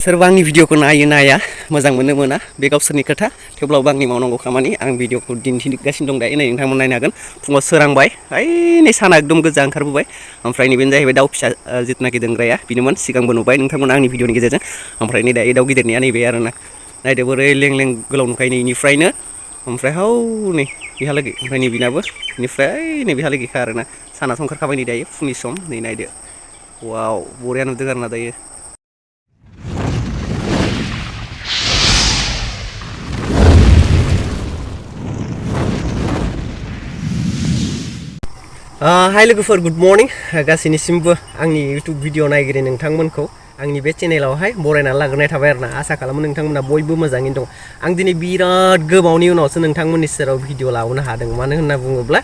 सोरबा आंनि भिडिअखौ नायो नाया मोजां मोनो मोना बे गावसोरनि खोथा थेवब्लाबो आंनि मावनांगौ खामानि आं भिडिअखौ दिन्थिगासिनो दं दायो नै नोंथांमोन नायनो हागोन फुङाव सोरांबाय ओइ नै साना एकदम गोजा ओंखारबोबाय ओमफ्राय नैबेनो जाहैबाय दाउ फिसा जिथुनाखि दोनग्राया बिनोमोन सिगांबो नुबाय नोंथांमोना आंनि भिडिअनि गेजेरजों ओमफ्राय नै दायो दाउ गिदिरनिया नैबे आरोना नायदो बोरै लें लें गोलाव नुखायो नैनिफ्रायनो ओमफ्राय नै बेहालागै ओमफ्राय नैबेनाबो बेनिफ्राय नै बेहालागैखा आरोना सानाथ' ओंखारखाबाय नै दायो फुंनि सम नै नायदो वाव बरिया नुदों आरोना दायो हाय लोगोफोर गुड मर्निं गासैनिसिमबो आंनि इउटुब भिडिअ नायगिरि नोंथांमोनखौ आंनि बे चेनेलावहाय बरायनानै लाग्रोनाय थाबाय आरोना आसा खालामो नोंथांमोना बयबो मोजाङैनो दं आं दिनै बिराद गोबावनि उनावसो नोंथांमोननि सेराव भिडिअ लाबोनो हादों मानो होनना बुङोब्ला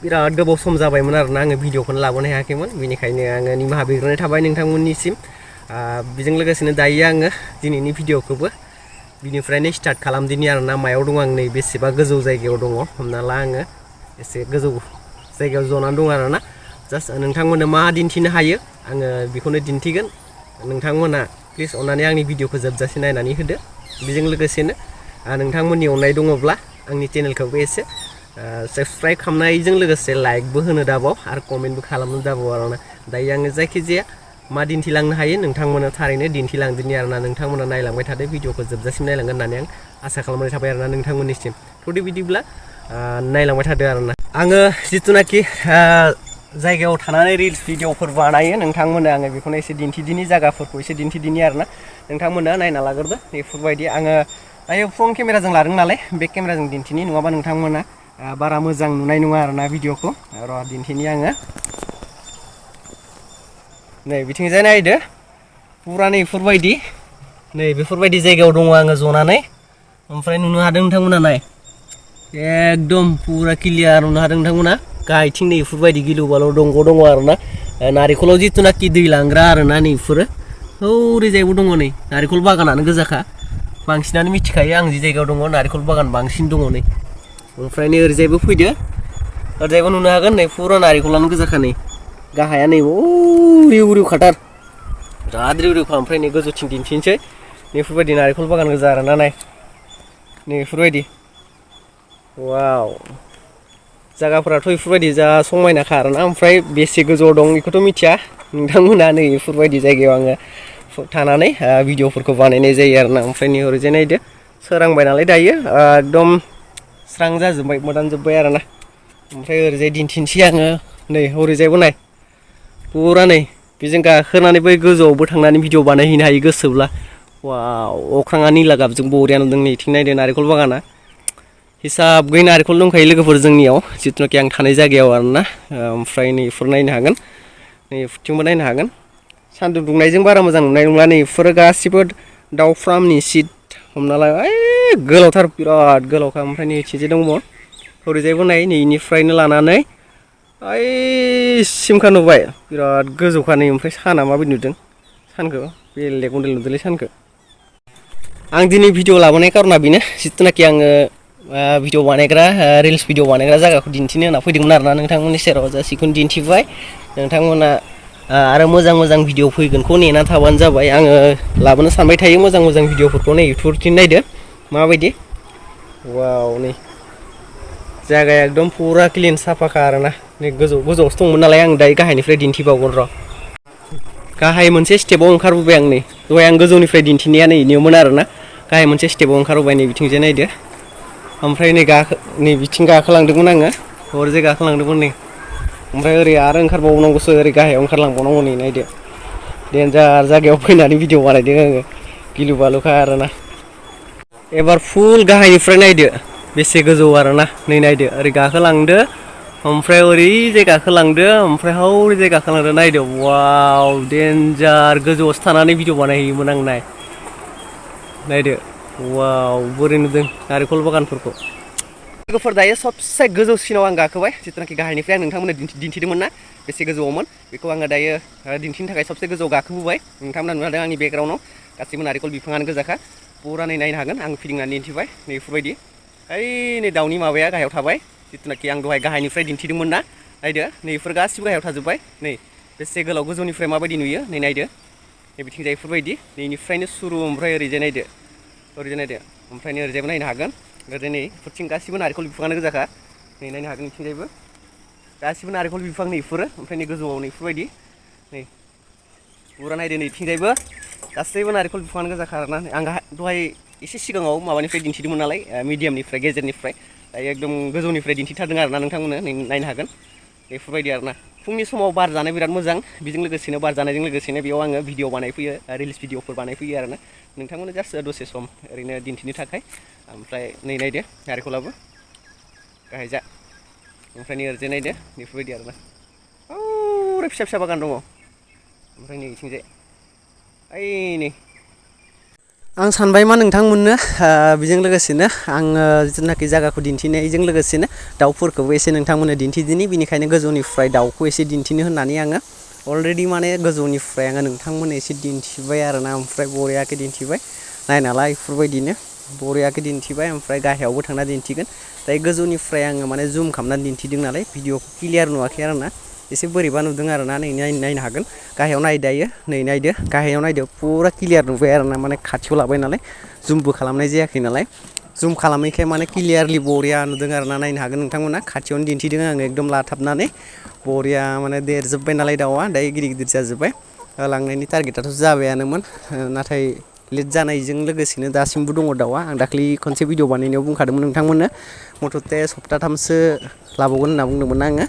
बिराद गोबाव सम जाबायमोन आरोना आङो भिडिअखौनो लाबोनो हायाखैमोन बेनिखायनो आङो निमाहा बिग्रोनाय थाबाय नोंथांमोननिसिम बेजों लोगोसेनो दायो आङो दिनैनि भिडिअखौबो बिनिफ्रायनो स्टार्ट खालामदिनि आरोना मायाव दं आं नै बेसेबा गोजौ जायगायाव दङ हमना ला आङो एसे गोजौ जायगायाव जनानै दं आरोना जास्ट नोंथांमोननो मा दिन्थिनो हायो आङो बेखौनो दिन्थिगोन नोंथांमोना प्लिज अननानै आंनि भिडिअखौ जोबजासे नायनानै होदो बेजों लोगोसेनो नोंथांमोननि अननाय दङब्ला आंनि चेनेलखौबो एसे साबस्क्राइब खालामनायजों लोगोसे लाइकबो होनो दाबाव आरो कमेन्टबो खालामनो दाबाव आरोना दायो आङो जायखिजाया मा दिन्थिलांनो हायो नोंथांमोना थारैनो दिन्थिलांदिनि आरोना नोंथांमोना नायलांबाय थादो भिडिअखौ जोबजासिम नायलांगोन होननानै आं आसा खालामनाय थाबाय आरोना नोंथांमोननिसिम थ'दि बिदिब्ला नायलांबाय थादो आरोना आङो जिथुनाखि जायगायाव थानानै रिल्स भिडिअफोर बानायो नोंथांमोननो आङो बेखौनो एसे दिन्थिदिनि जायगाफोरखौ एसे दिन्थिदिनि आरोना नोंथांमोननो नायना लाग्रोदो बेफोरबायदि आङो दायो फ्रन्ट केमेराजों लादों नालाय बेक केमेराजों दिन्थिनि नङाबा नोंथांमोना बारा मोजां नुनाय नङा आरोना भिडिअखौ र' दिन्थिनि आङो नै बिथिंजाय नायदो पुरा नै बेफोरबायदि जायगायाव दङ आङो जनानै ओमफ्राय नुनो हादों नोंथांमोना नाय एकदम पुरा क्लियार नुनो हादों नोंथांमोना गाहायथिं नै बेफोरबायदि गिलु बालु दंग' दङ आरोना नारेंखलाव जिथुनाखि दै लांग्रा आरोना नै बेफोरो ओरैजायबो दङ नै नारेंखल बागानानो गोजाखा बांसिनानो मिथिखायो आं जि जायगायाव दङ नारेंखल बागान बांसिन दङ नै ओमफ्राय नै ओरैजायबो फैदो ओरैजायबो नुनो हागोन नै पुरा नारेंखलानो गोजाखा नै गाहाया नै रिउ रिउ खाथार बिराद रिउ रिउखा ओमफ्राय नै गोजौथिं दिन्थिनोसै बेफोरबायदि नारेंखल बागान गोजा आरोना नाय नै बेफोरबायदि वाव जायगाफोराथ' बेफोरबायदि जा समायनाखा आरोना ओमफ्राय बेसे गोजौआव दं बेखौथ' मिथिया नोंथांमोना नै बेफोरबायदि जायगायाव आङो थानानै भिडिअफोरखौ बानायनाय जायो आरोना ओमफ्राय नै ओरैजाय नायदो सोरांबाय नालाय दायो एकदम स्रां जाजोब्बाय मोदानजोब्बाय आरोना ओमफ्राय ओरैजाय दिन्थिनोसै आङो नै ओरैजायबो नाय पुरा नै बेजों गाखोनानै बै गोजौआवबो थांनानै भिडिअ बानायहैनो हायो गोसोब्ला वाव अख्राङा निला गाबजों बरिया नुदों नैथिं नायदो नारेंखल बागाना हिसाब गैयै नारेंखल दंखायो लोगोफोर जोंनियाव जिथुनाखि आं थानाय जायगायाव आरोना ओमफ्राय नै बेफोर नायनो हागोन नै बेफोरथिंबो नायनो हागोन सान्दुं दुंनायजों बारा मोजां नुनाय नंला नै बेफोरो गासिबो दाउ फार्मनि सिट हमना ला गोलावथार बिराद गोलावखा ओमफ्राय नै थिंजाय दङ ओरैजायबो नाय नैनिफ्रायनो लानानै सिमखा नुबाय बिराद गोजौखा नै ओमफ्राय साना माबायदि नुदों सानखौ बेलेग मडेल नुदोंलै सानखौ आं दिनै भिडिअ लाबोनाय कारना बेनो जिथुनाखि आङो भिडिअ बानायग्रा रिल्स भिडिअ बानायग्रा जायगाखौ दिन्थिनो होनना फैदोंमोन आरोना नोंथांमोननि सेराव जास्ट बेखौनो दिन्थिबाय नोंथांमोना आरो मोजां भिडिअ फैगोनखौ नेना थाबानो जाबाय आङो लाबोनो सानबाय थायो मोजां भिडिअफोरखौ नै इउटुबथिं नायदो माबायदि वाव नै जायगाया एकदम पुरा क्लिन साफाखा आरोना नै गोजौआवसो दंमोन नालाय आं दायो गाहायनिफ्राय दिन्थिबावगोन र' गाहाय मोनसे स्टेपाव ओंखारबोबाय आं नै दहाय आं गोजौनिफ्राय दिन्थिनाया नै बेनियावमोन आरोना गाहाय मोनसे स्टेपाव ओंखारबोबाय नै बिथिंजाय नायदो ओमफ्राय नै बिथिं गाखोलांदोंमोन आङो ओरैजाय गाखोलांदोंमोन नै ओमफ्राय ओरै आरो ओंखारबावनांगौसो ओरै गाहायाव ओंखारलांबावनांगौ नै नायदो देन्जार जायगायाव फैनानै भिडिअ बानायदों आङो गिलु बालुखा आरोना एबार फुल गाहायनिफ्राय नायदो बेसे गोजौ आरोना नै नायदो ओरै गाखोलांदो ओमफ्राय ओरैजाय गाखोलांदो ओमफ्राय हौरैजाय गाखोलांदो नायदो वाव देन्जार गोजौआवसो थानानै भिडिअ बानायहैयोमोन आं नायदो वाव बोरै नुदों नारेंखल बागानफोरखौ लोगोफोर दायो सबसे गोजौसिनाव आं गाखोबाय जिथुनाखि गाहायनिफ्राय आं नोंथांमोननो दिन्थिदोंमोन ना बेसे गोजौआवमोन बेखौ आङो दायो दिन्थिनो थाखाय सबसे गोजौआव गाखोबोबाय नोंथांमोना नुनो हादों आंनि बेकग्राउन्डआव गासैबो नारेंखल बिफाङानो गोजाखा पुरा नै नायनो हागोन आं फिदिंनानै दिन्थिबाय नै बेफोरबायदि नै दाउनि माबाया गाहायाव थाबाय जिथुनाखि आं दहाय गाहायनिफ्राय दिन्थिदोंमोन ना नायदो नै बेफोर गासिबो गाहायाव थाजोब्बाय नै बेसे गोलाव गोजौनिफ्राय माबायदि नुयो नै नायदो बिथिंजाय बेफोरबायदि नैनिफ्रायनो सुरु ओमफ्राय ओरैजाय नायदो ओमफ्राय ओरैजायबो नायनो हागोन ओरैजाय नै बेफोरथिं गासिबो नारेंखल बिफाङानो गोजाखा नै नायनो हागोन बिथिंजायबो गासिबो नारेंखल बिफां नै बेफोरो ओमफ्राय नै गोजौआव नै बेफोरबायदि नै पुरा नायदो नै बिथिंजायबो गासैबो नारेंखल बिफाङानो गोजाखा आरोना आं दहाय एसे सिगाङाव माबानिफ्राय दिन्थिदोंमोन नालाय मिडियामनिफ्राय गेजेरनिफ्राय दायो एकदम गोजौनिफ्राय दिन्थिथारदों आरोना नोंथांमोननो नायनो हागोन बेफोरबायदि आरोना फुंनि समाव बार जानो बिराद मोजां बेजों लोगोसेनो बार जानायजों लोगोसेनो बेयाव आङो भिडिअ बानायफैयो रिल्स भिडिअफोर बानायफैयो आरोना नोंथांमोननो जास्ट दसे सम ओरैनो दिन्थिनो थाखाय ओमफ्राय नै नायदो नारेंखलाबो गाहाय जा ओमफ्राय नै ओरैजाय नायदो बेफोरबायदि आरोना औ फिसा फिसा बागान दङ ओमफ्राय नै बिथिंजाय ओइ नै आं सानबाय मा नोंथांमोननो बेजों लोगोसेनो आङो जिथुनाखि जायगाखौ दिन्थिनायजों लोगोसेनो दाउफोरखौबो एसे नोंथांमोननो दिन्थिदिनि बिनिखायनो गोजौनिफ्राय दाउखौ एसे दिन्थिनो होननानै आङो अलरेडि माने गोजौनिफ्राय आङो नोंथांमोननो एसे दिन्थिबाय आरोना ओमफ्राय बरियाके दिन्थिबाय नायनालाय बेफोरबायदिनो बरियाके दिन्थिबाय ओमफ्राय गाहायावबो थांना दिन्थिगोन दायो गोजौनिफ्राय आङो माने जुम खालामनानै दिन्थिदों नालाय भिडिअखौ क्लियार नुवाखै आरोना एसे बोरैबा नुदों आरोना नै नायनो हागोन गाहायाव नाय दायो नै नायदो गाहायाव नायदो पुरा क्लियार नुबाय आरोना माने खाथियाव लाबाय नालाय जुमबो खालामनाय जायाखै नालाय जुम खालामैखाय माने क्लियारलि बरिया नुदों आरोना नायनो हागोन नोंथांमोना खाथियावनो दिन्थिदों आङो एकदम लाथाबनानै बरिया माने देरजोब्बाय नालाय दाउआ दायो गिदिर गिदिर जाजोब्बाय लांनायनि टारगेटआथ' जाबायानोमोन नाथाय लेट जानायजों लोगोसेनो दासिमबो दङ दाउआ आं दाख्लै खनसे भिडिअ बानायनायाव बुंखादोंमोन नोंथांमोननो मथथे सप्ताथामसो लाबावगोन होनना बुंदोंमोन आङो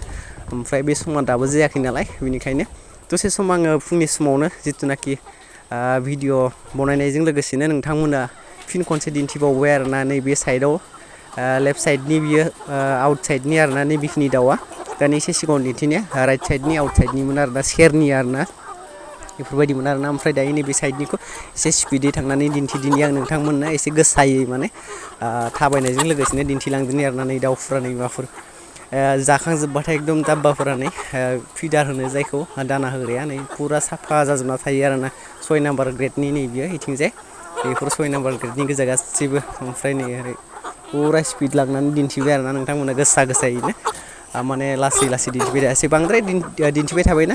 ओमफ्राय बे समा दाबो जायाखै नालाय बेनिखायनो दसे सम आङो फुंनि समावनो जिथुनाखि भिडिअ बनायनायजों लोगोसेनो नोंथांमोना फिन खनसे दिन्थिबावबाय आरोना नैबे साइडआव लेफ्ट साइडनि बियो आउट साइडनि आरोना नैबेखिनि दाउआ दानि एसे सिगाङाव दिन्थिनाया राइट साइडनि आउट साइडनिमोन आरोना सेरनि आरोना बेफोरबायदिमोन आरोना ओमफ्राय दायो नैबे साइडनिखौ एसे स्पिडै थांनानै दिन्थिदिनि आं नोंथांमोननो एसे गोसायै माने थाबायनायजों लोगोसेनो दिन्थिलांदिनि आरोना नै दाउफोरा नै माबाफोर जाखांजोब्बाथाय एकदम दाब्बाफोरा नै फिडार होनो जायखौ दाना होग्राया नै पुरा साफा जाजोबना थायो आरोना 6 नाम्बार ग्रेडनि नै बियो इथिंजाय बेफोर 6 नाम्बार ग्रेडनि गोजा गासैबो ओमफ्राय नै ओरै पुरा स्पिड लांनानै दिन्थिबाय आरोना नोंथांमोना गोसायैनो माने लासै लासै दिन्थिबाय थायासै बांद्राय दिन्थिबाय थाबायना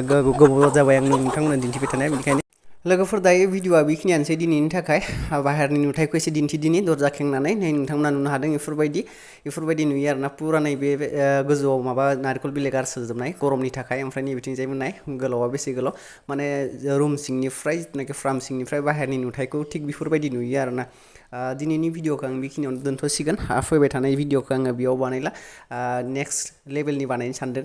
गोबाव जाबाय आं नोंथांमोननो दिन्थिबाय थानाया बेनिखायनो लोगोफोर दायो भिडिअआ बेखिनियानोसै दिनैनि थाखाय बाहेरनि नुथायखौ एसे दिन्थिदिनि दरजा खेंनानै नै नोंथांमोना नुनो हादों बेफोरबायदि नुयो आरोना पुरा नैबे गोजौआव माबा नारेंखल बिलाइ गारसोजोबनाय गरमनि थाखाय ओमफ्राय नैबेथिंजाय मोननाय गोलावा बेसे गोलाव माने रुम सिंनिफ्राय जिथुनाखि फार्म सिंनिफ्राय बाहेरनि नुथायखौ थिग बेफोरबायदि नुयो आरोना दिनैनि भिडिअखौ आं बेखिनियावनो दोनथ'सिगोन फैबाय थानाय भिडिअखौ आङो बेयाव बानायला नेक्स्ट लेभेलनि बानायनो सानदों